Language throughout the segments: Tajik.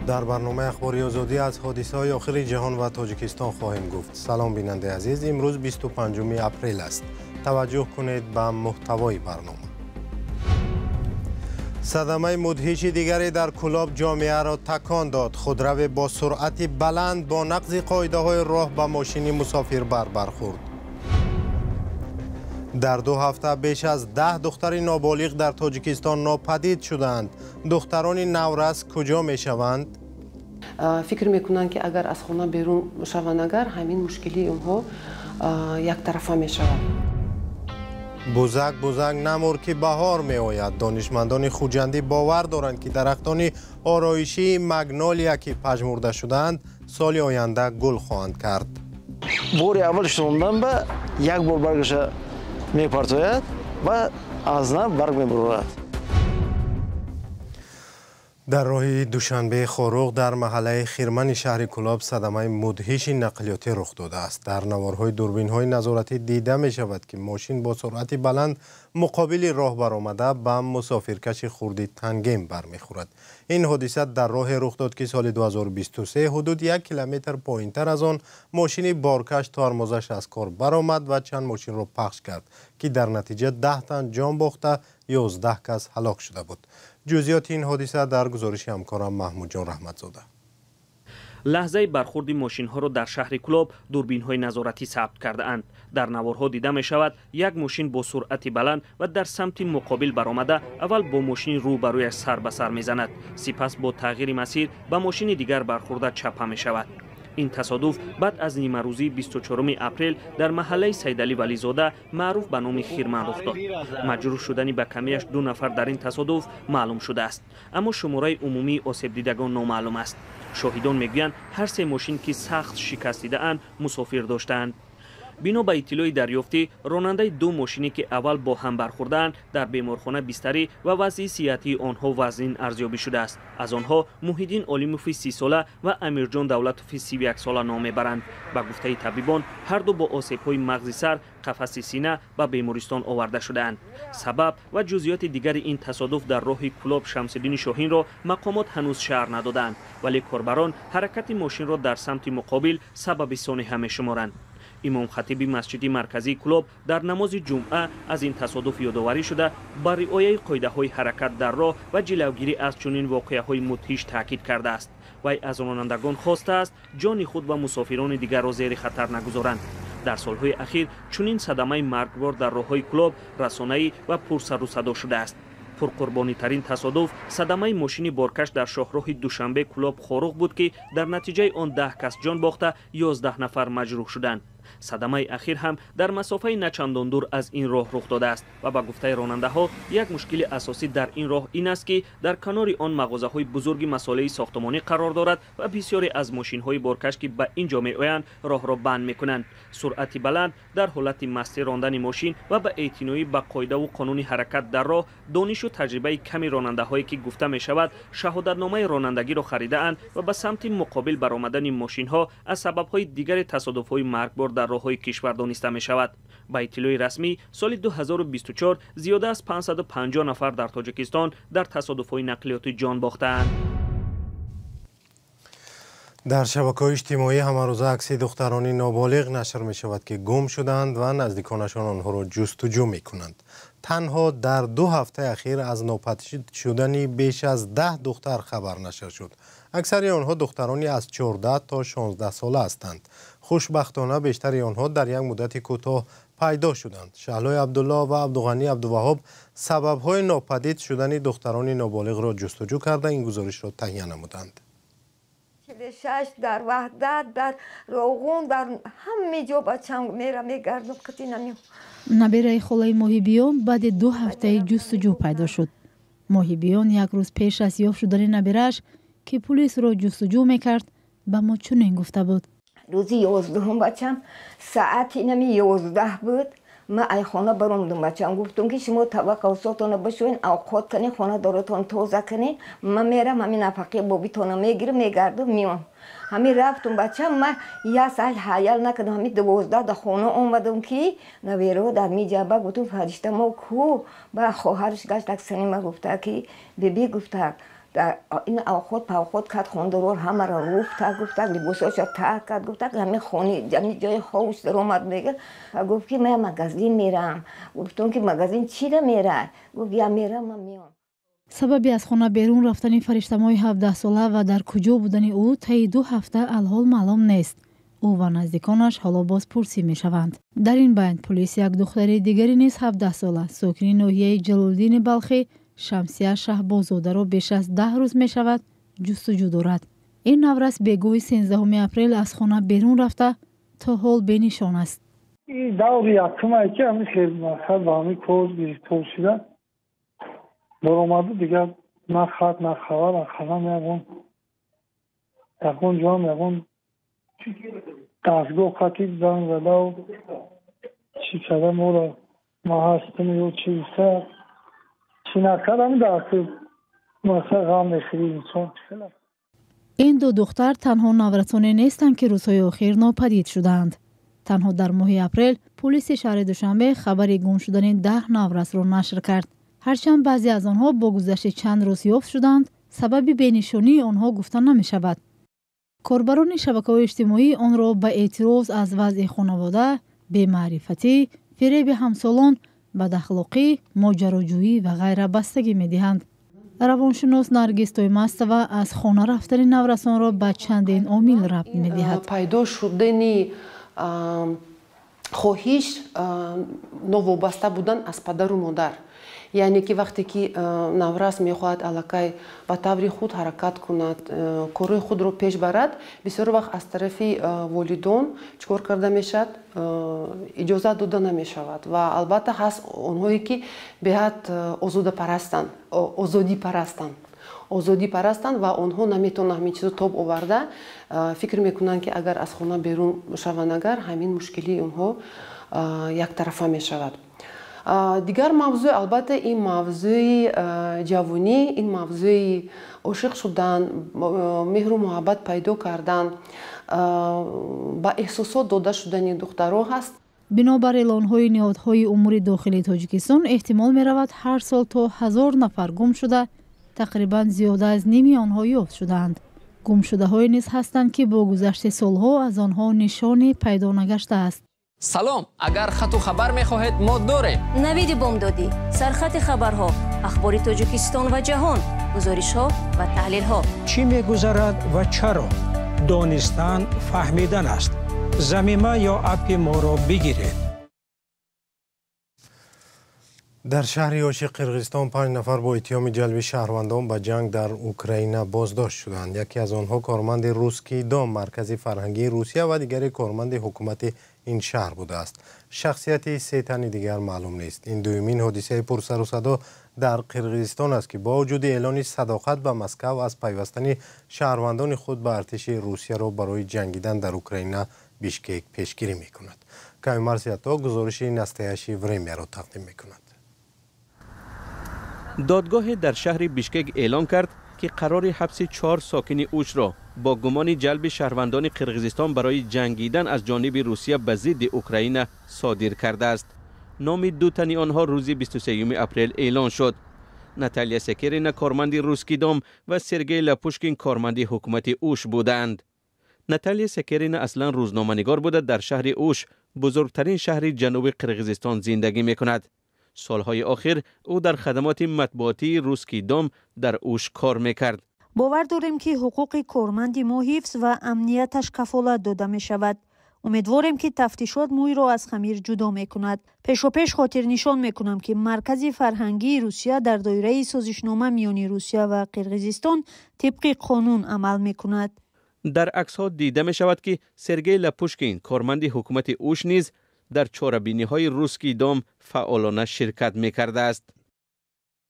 Дар барномаи Ахбори Озодӣ аз ҳодисаҳои охири ҷаҳон ва Тоҷикистон хоҳем гуфт. Салом, бинандаи азиз. Имрӯз 25 апрел аст. Таваҷҷӯҳ кунед ба муҳтавои барнома. Садамаи мудҳиши дигаре дар Кӯлоб ҷомеаро такон дод. Худраве бо суръати баланд бо нақзи қоидаҳои роҳ ба мошини мусофирбар бархӯрд. Дар 2 ҳафта беш аз 10 духтари ноболиғ дар Тоҷикистон нопадид шуданд. Духтарони наврас куҷо мешаванд? Фикр мекунанд, ки агар аз хона берун шаванд, агар ҳамин мушкилии онҳо яктарафа мешавад. Бузак бузак намур, ки баҳор меояд. Донишмандони Хуҷандӣ бовар доранд, ки дарахтони ороишии магнолия, ки пажмурда шудаанд, соли оянда гул хоҳанд кард. Бори аввал шунондан ба як бор баргаша мепартояд ва аз нав барг мебурад. Дар роҳи Душанбе Хоруғ дар маҳаллаи Хирмани шаҳри Кӯлоб садамаи мудҳиши нақлиётӣ рух додааст. Дар наворҳои дурбинҳои назоратӣ дида мешавад, ки мошин бо суръати баланд муқобили роҳ баромада ба мусофиркаши хурди тангем бармехӯрад. Ин ҳодиса дар роҳе рух дод, ки соли 2023 ҳудуд 1 километр поинтар аз он мошини боркаш тормозаш аз кор баромад ва чанд мошинро пахш кард, ки дар натиҷа 10 тан ҷон бохта, 11 кас ҳалок шуда буд. Ҷузъиёти ин ҳодиса дар гузориши ҳамкорам Маҳмудҷон Раҳматзода. Лаҳзаи бархӯрди мошинҳоро дар шаҳри Кӯлоб дурбинҳои назоратӣ сабт кардаанд. Дар наворҳо дида мешавад, як мошин бо суръати баланд ва дар самти муқобил баромада аввал бо мошини рӯ ба рӯяш сар ба сар мезанад, сипас бо тағйири масир ба мошини дигар бархӯрда чапа мешавад. Ин тасодуф баъд аз нимарӯзии 24 апрел дар маҳаллаи Сайдалӣ Вализода, маъруф ба номи Хирман, рух дод. Маҷрӯҳ шудани ба камияш 2 нафар дар ин тасодуф маълум шудааст, аммо шумораи умумии осебдидагон номаълум аст. Шоҳидон мегӯянд, ҳар се мошин, ки сахт шикастидаанд, мусофир доштаанд. Бино ба иттилои дарёфтӣ, ронандаи 2 мошине, ки аввал бо ҳам бархӯрдаанд, дар беморхона бистарӣ ва вазъи сиҳатии онҳо вазнин арзёбӣ шудааст. Аз онҳо Муҳиддин Олимови 30-сола ва Амирҷон Давлатови 31-сола ном мебаранд. Ба гуфтаи табибон, ҳар ду бо осебҳои мағзи сар, қафаси сина ба бемористон оварда шудаанд. Сабаб ва ҷузъиёти дигари ин тасодуф дар роҳи Кӯлоб Шамсиддини Шоҳинро мақомот ҳанӯз шарҳ надодаанд, вале корбарон ҳаракати мошинро дар самти муқобил сабаби сонеҳа мешуморанд. Имомхатиби масҷиди марказии Кӯлоб дар намози ҷумъа аз ин тасодуф ёдоварӣ шуда, ба риояи қоидаҳои ҳаракат дар роҳ ва ҷилавгирӣ аз чунин воқеаҳои мудҳиш таъкид кардааст. Вай аз ронандагон хостааст, ҷони худ ва мусофирони дигарро зери хатар нагузоранд. Дар солҳои ахир чунин садамаи маргбор дар роҳҳои Кӯлоб расонаӣ ва пурсарусадо шудааст. Пурқурбонитарин тасодуф садамаи мошини боркаш дар шоҳроҳи Душанбе Кӯлоб Хоруғ буд, ки дар натиҷаи он 10 кас ҷон бохта, 11 нафар маҷрӯҳ шуданд. Садамаи ахир ҳам дар масофаи начандон дур аз ин роҳ рух додааст ва ба гуфтаи ронандаҳо як мушкили асосӣ дар ин роҳ ин аст, ки дар канори он мағозаҳои бузурги масолеи сохтмонӣ қарор дорад ва бисёре аз мошинҳои боркаш, ки ба ин ҷо меоянд, роҳро банд мекунанд. Суръати баланд дар ҳолати мастӣ рондани мошин ва ба эътиноӣ ба қоидаву қонуни ҳаракат дар роҳ, донишу таҷрибаи ками ронандаҳое, ки гуфта мешавад шаҳодатномаи ронандагиро харидаанд ва ба самти муқобил баромадани мошинҳо аз сабабҳои дигари тасодуфҳои маргбор дар роҳҳои кишвар дониста мешавад. Ба иттилои расмӣ, соли 2024 зиёда аз 550 нафар дар Тоҷикистон дар тасодуфҳои нақлиётӣ ҷон бохтаанд. Дар шабакаҳои иҷтимоӣ ҳамарӯза акси духтарони ноболиғ нашр мешавад, ки гум шуданд ва наздиконашон онҳоро ҷустуҷӯ мекунанд. Танҳо дар 2 ҳафтаи ахир аз нопадид шудани беш аз 10 духтар хабар нашр шуд. Аксари онҳо духтарони аз 14 то 16 сола ҳастанд. Хушбахтона бештари онҳо дар як муддати кӯтоҳ пайдо шуданд. Шаҳлои Абдулло ва Абдуғанӣ Абдуваҳоб сабабҳои нопадид шудани духтарони ноболиғро ҷустуҷӯ карда, ин гузоришро таҳия намуданд. 46 дар Ваҳдат, дар Роғун, дар ҳама ҷо бачам мера мегардам, қити нами. Набераи холаи Моҳибиён баъди 2 ҳафтаи ҷустуҷӯ пайдо шуд. Моҳибиён як рӯз пеш аз ёфт шудани набирааш, ки пулисро ҷустуҷӯ мекард, ба мо чунин гуфта буд. Рӯзи 11 бачам саати нами 11 буд. Ман ай хона баромадам, бачам гуфтум, ки шумо таваққусотона бишӯен, авқот кунед, хонадоротон тоза кунед, ман мерам ҳамин нафақаи бобитона мегирам, мегардам, меом. Ҳамин рафтум, бачам, ман як саат ҳаял накардам, ҳамин 12 да хона омадам, ки наверо дар миҷаба. Гуфтум, фаришта мо ку? Ба хоҳараш гашт, аксани ма гуфта, ки биби гуфта, Ин авқот павқот кард, хондорор ҳамаро руфта, гуфта, либосоша таҳ кард, гуфта, ҳамин хони ҳамин ҷои ҳовуш даромад, мега, гуфт ки ман магазин мерам. Гуфтум ки магазин чира мера? Гуфт, я мерам, ман меом. Сабаби аз хона берун рафтани Фариштамоҳи 17сола ва дар куҷо будани ӯ таи 2 ҳафта алҳол маълум нест. Ӯ ва наздиконаш ҳоло бозпурсӣ мешаванд. Дар ин байн полис як духтари дигари низ 17сола, сокини ноҳияи Ҷалолиддини Балхӣ, Шамсия Шаҳбозодаро беш аз 10 рӯз мешавад ҷустуҷӯ дорад. Ин наврас бегоҳи 13 апрел аз хона берун рафта, то ҳол бенишон аст. Даври якумае ки ҳамин хел мақсад ба ҳамин кор гирифтор шуда баромаду, дигар на хат, на хабар, на қалам, ягон ҷоам, ягон дастгоҳ хати занг задау чӣ када, моро ма ҳастам ё чӣ гуфта, чӣ накардам, дар мақсад ғам мехӯри инсон. Ин ду духтар танҳо наврасоне нестанд, ки рӯзҳои охир нопадид шудаанд. Танҳо дар моҳи апрел полиси шаҳри Душанбе хабари гум шудани 10 наврасро нашр кард. Ҳарчанд баъзе аз онҳо бо гузашти чанд рӯз ёфт шуданд, сабаби бенишонии онҳо гуфта намешавад. Корбарони шабакаҳои иҷтимоӣ онро ба эътироз аз вазъи хонавода, бемаърифатӣ, фиреби ҳамсолон, бадахлоқӣ, моҷароҷӯӣ ва ғайра бастагӣ медиҳанд. Равоншинос Наргиз Тоймастова аз хона рафтани наврасонро ба чандин омил рабт медиҳад. Пайдо шудани хоҳиш новобаста будан аз падару модар, яъне ки вақте ки наврас мехоҳад аллакай ба таври худ ҳаракат кунад, корҳои худро пеш барад, бисёр вақт аз тарафи волидон чӣ кор карда мешавад? Иҷозат дода намешавад. Ва албатта ҳаст онҳое, ки беҳад озодапарастанд, озодипарастанд ва онҳо наметавонанд ҳамин чизро тоб оварда, фикр мекунанд, ки агар аз хона берун шаванд, агар ҳамин мушкилии онҳо яктарафа мешавад. Дигар мавзӯъ, албатта, ин мавзӯи ҷавонӣ, ин мавзӯи ошиқ шудан, меҳру муҳаббат пайдо кардан, ба эҳсосот дода шудани духтаро ҳаст. Бинобар эълонҳои ниҳодҳои умури дохилии Тоҷикистон, эҳтимол меравад, ҳар сол то 1000 нафар гум шуда, тақрибан зиёда аз ними онҳо ёфт шудаанд. Гумшудаҳое низ ҳастанд, ки бо гузашти солҳо аз онҳо нишоне пайдо нагаштааст. Салом! Агар хату хабар мехоҳед, мо дорем. Навиди бомдодӣ, сархати хабарҳо, ахбори Тоҷикистон ва ҷаҳон, гузоришҳо ва таҳлилҳо. Чӣ мегузарад ва чаро? Донистан фаҳмидан аст. Замима ё аппи моро бигиред. Дар шаҳри Оши Қирғизистон панҷ нафар бо иттиҳоми ҷалби шаҳрвандон ба ҷанг дар Украина боздошт шуданд. Яке аз онҳо корманди «Русский дом», маркази фарҳангии Русия, ва дигаре корманди ҳукумати ин шаҳр будааст. Шахсияти се тани дигар маълум нест. Ин дуюмин ҳодисаи пурсарусадо дар Қирғизистон аст, ки бо вуҷуди эълони садоқат ба Москав аз пайвастани шаҳрвандони худ ба артиши Русияро барои ҷангидан дар Украина Бишкек пешгирӣ мекунад. Каюмарс Ято гузориши «Настоящее время»-ро тақдим мекунад. Додгоҳе дар шаҳри Бишкек эълон кард, ки қарори ҳабси чор сокини Ушро бо гумони ҷалби шаҳрвандони Қирғизистон барои ҷангидан аз ҷониби Русия ба зидди Украина содир кардааст. Номи ду тани онҳо рӯзи 23 апрел эълон шуд: Наталья Секерина, корманди «Русский дом», ва Сергей Лапушкин, корманди ҳукумати Уш буданд. Наталья Секерина аслан рӯзноманигор буда, дар шаҳри Уш, бузургтарин шаҳри ҷануби Қирғизистон, зиндагӣ мекунад. Солҳои охир ӯ дар хадамоти матбуотии «Русский дом» дар Уш кор мекард. Бовар дорем, ки ҳуқуқи корманди мо ҳифз ва амнияташ кафолат дода мешавад. Умедворем, ки тафтишот мӯйро аз хамир ҷудо мекунад. Пешопеш хотирнишон мекунам, ки Маркази фарҳангии Русия дар доираи созишнома миёни Русия ва Қирғизистон тибқи қонун амал мекунад. Дар аксҳо дида мешавад, ки Сергей Лапушкин, корманди ҳукумати Уш, низ дар чорабиниҳои «Русский дом» фаъолона ширкат мекардааст.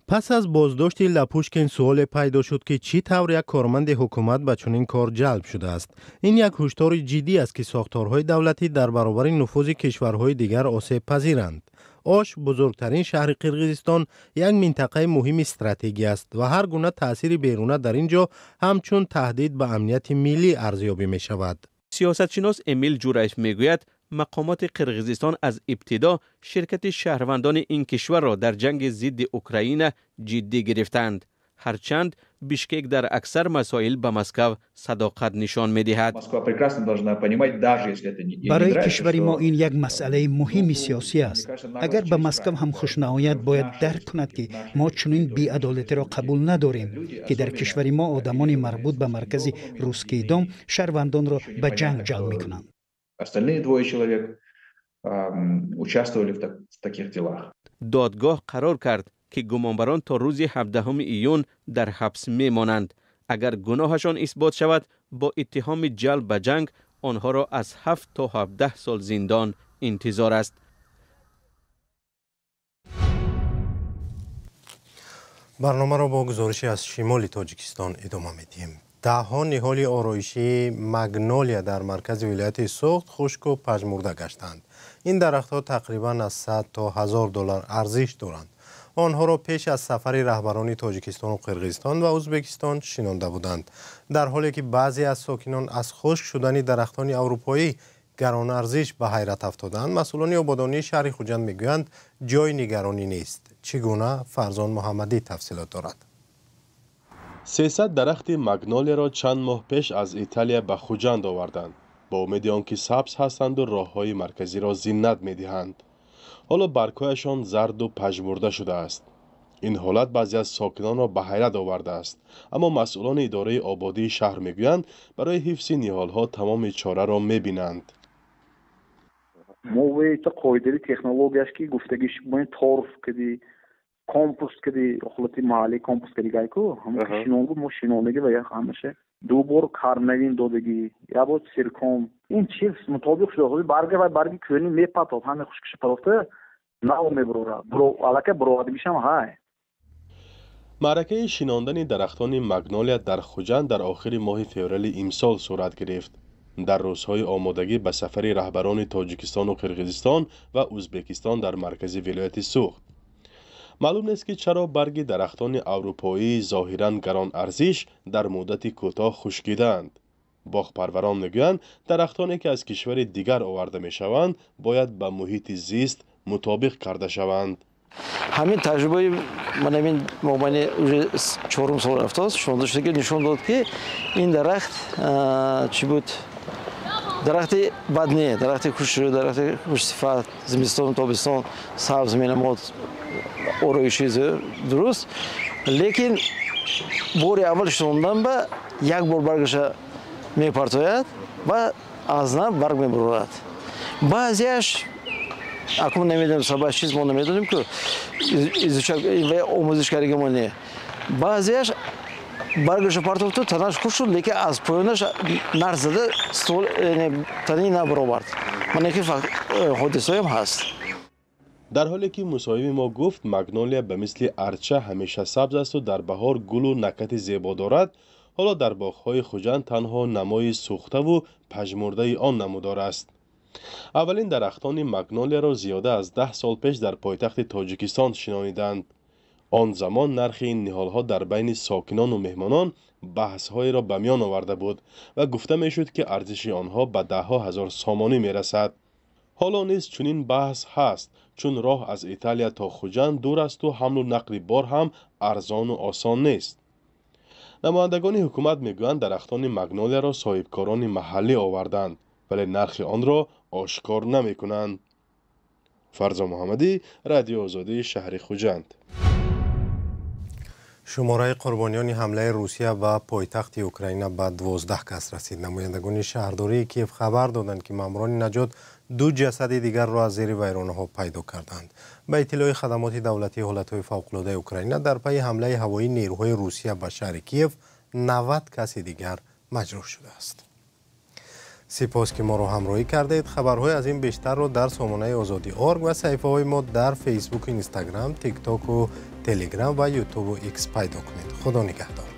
Пас аз боздошти Лапушкин суоле пайдо шуд, ки чӣ тавр як корманди ҳукумат ба чунин кор ҷалб шудааст. Ин як ҳушдори ҷиддӣ аст, ки сохторҳои давлатӣ дар баробари нуфузи кишварҳои дигар осебпазиранд. Ош, бузургтарин шаҳри Қирғизистон, як минтақаи муҳими стратегӣ аст ва ҳар гуна таъсири беруна дар ин ҷо ҳамчун таҳдид ба амнияти миллӣ арзёбӣ мешавад. Сиёсатшинос Эмил Ҷураев мегӯяд, мақомоти Қирғизистон аз ибтидо ширкати шаҳрвандони ин кишварро дар ҷанги зидди Украина ҷиддӣ гирифтанд. Ҳарчанд Бишкек дар аксар масоил ба Москав садоқат нишон медиҳад. Барои кишвари мо ин як масъалаи муҳими сиёсӣ аст. Агар ба Москав ҳам хуш наояд, бояд дарк кунад, ки мо чунин беадолатиро қабул надорем, ки дар кишвари мо одамони марбут ба маркази Русский дом шаҳрвандонро ба ҷанг ҷалб мекунанд. Остальные двое человек участвовали в таких делах. Додгоҳ қарор кард, ки гумонбарон то рӯзи 17 июн дар ҳабс мемонанд. Агар гуноҳашон исбот шавад, бо иттиҳоми ҷалб ба ҷанг онҳоро аз 7 то 17 сол зиндон интизор аст. Барномаро бо гузориши аз шимоли Тоҷикистон идома медиҳем. Даҳҳо ниҳоли ороишии магнолия дар маркази вилояти Суғд хушку пажмурда гаштанд. Ин дарахтҳо тақрибан аз 100 то 1000 доллар арзиш доранд. Онҳоро пеш аз сафари раҳбарони Тоҷикистону Қирғизистон ва Ӯзбекистон шинонда буданд. Дар ҳоле ки баъзе аз сокинон аз хушк шудани дарахтони аврупоӣ гаронарзиш ба ҳайрат афтоданд, масъулони ободонии шаҳри Хуҷанд мегӯянд, ҷои нигаронӣ нест. Чӣ гуна, Фарзон Муҳаммадӣ тафсилот дорад. 300 дарахти магнолияро чанд моҳ пеш аз Италия ба Хуҷанд оварданд, бо умеди он ки сабз ҳастанду роҳҳои марказиро зинат медиҳанд. Ҳоло баргҳояшон зарду пажмурда шудааст. Ин ҳолат баъзе аз сокинонро ба ҳайрат овардааст, аммо масъулони идораи ободии шаҳр мегӯянд, барои ҳифзи ниҳолҳо тамоми чораро мебинанд. Мо қоидаи технологияш ки гуфтагиш торф киди, компост киди, ҳолати маҳаллӣ компост киди гайку шинонгу мо шинондагӣ ва ҳамаша ду бор карнавин додагӣ, як бор сирком. Ин чиз мутобиқ шуда, барга ва барги кӯни мепатод, ҳама хушкиша патофта нав мебурорад, аллакай буровардагишам ҳай. Маъракаи шинондани дарахтони магнолия дар Хуҷанд дар охири моҳи феврали имсол сурат гирифт. Дар рӯзҳои омодагӣ ба сафари раҳбарони Тоҷикистону Қирғизистон ва Ӯзбекистон дар маркази вилояти Суғд. Маълум нест, ки чаро барги дарахтони аврупоии зоҳиран гаронарзиш дар муддати кӯтоҳ хушкидаанд. Боғпарварон мегӯянд, дарахтоне ки аз кишвари дигар оварда мешаванд, бояд ба муҳити зист мутобиқ карда шаванд. Ҳамин таҷрибаи ман ҳамин мобайни уже чорум сол рафтааст, шунонда шуда, ки нишон дод, ки ин дарахт чӣ буд, дарахти бад не, дарахти хушрӯ, дарахти хушсифат, зимистон, тобистон сабз менамод, ороиши дуруст. Лекин бори аввал шинондан ба як бор баргаша мепартояд ва аз нав барг мебурорад. Баъзеаш акун намедонем сабаб чиз, мо намедонем, ку омӯзиш кардагӣ мо не. Баъзеаш баргаша партофту, танаш хуш шуд, лекин аз поёнаш нарх зада стол танаи набаровард. Мана ки ҳодисаҳоям ҳаст. Дар ҳоле ки мусоҳиби мо гуфт, магнолия ба мисли арча ҳамеша сабз асту дар баҳор гулу накати зебо дорад, ҳоло дар боғҳои Хуҷанд танҳо намои сӯхтаву пажмурдаи он намудор аст. Аввалин дарахтони магнолияро зиёда аз 10 сол пеш дар пойтахти Тоҷикистон шинониданд. Он замон нархи ин ниҳолҳо дар байни сокинону меҳмонон баҳсҳоеро ба миён оварда буд ва гуфта мешуд, ки арзиши онҳо ба даҳҳо ҳазор сомонӣ мерасад. Ҳоло низ чунин баҳс ҳаст, чун роҳ аз Италия то Хуҷанд дур асту ҳамлу нақли бор ҳам арзону осон нест. Намояндагони ҳукумат мегӯянд, дарахтони магнолияро соҳибкорони маҳаллӣ оварданд, вале нархи онро ошкор намекунанд. Фарзо Муҳаммадӣ, Радиои Озодии шаҳри Хуҷанд. Шумораи қурбониёни ҳамлаи Русия ба пойтахти Украина ба 12 кас расид. Намояндагони шаҳрдории Киев хабар доданд, ки маъмурони наҷот ду ҷасади дигарро аз зери вайронаҳо пайдо карданд. Ба иттилои хадамоти давлатии ҳолатҳои фавқулодаи Украина, дар пайи ҳамлаи ҳавоии нерӯҳои Русия ба шаҳри Киев 90 каси дигар маҷрӯҳ шудааст. Сипос, ки моро ҳамроҳӣ кардед. Хабарҳои аз ин бештарро дар сомонаи Озодӣ орг ва саҳифаҳои мо дар Фейсбуку, Инстаграм, Тиктоку, Телеграм ва Ютубу Икс пайдо кунед. Худо нигаҳдор.